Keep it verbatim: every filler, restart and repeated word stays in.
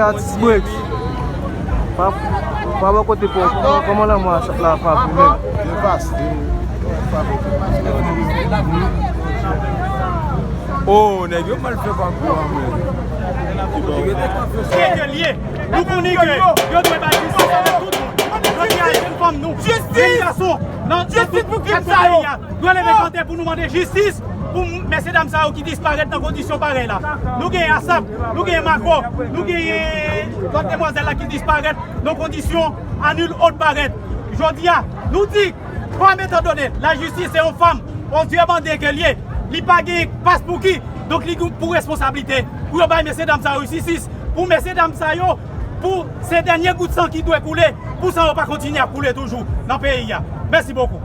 Atis Bricks. Pa, pa bò kote pou kòman lanmò a sot la pa pou menm. Devaste. Oh, nèg yo mal fè pakou an, men. Ke, ke l ye. Nou konnen ke yo dwe bay jistis avèk tout moun. Jodi a, jèn fanm nou, jèn gason, nan, nan tout kat peyi a, dwe leve kanpe pou nou mande jistis pou mesye dam sa yo ki disparèt nan kondisyon parèy la. Nou genyen ASAP, nou genyen Makò, nou genyen lòt demwazèl la ki disparèt nan kondisyon à nul autre paraît. Jodi a, nou di, pa met an donnen, lajistis se yon fanm, on Dye mande ke l ye, li pa gen pas pou ki, donk li gen pou responsablite pou yo bay mesye dam sa yo jistis, pou mesye dam sa yo, pou se dènye gout san ki dwe koule, pou san yo pa kontinye ap koule toujou nan peyi a. Mèsi bokou.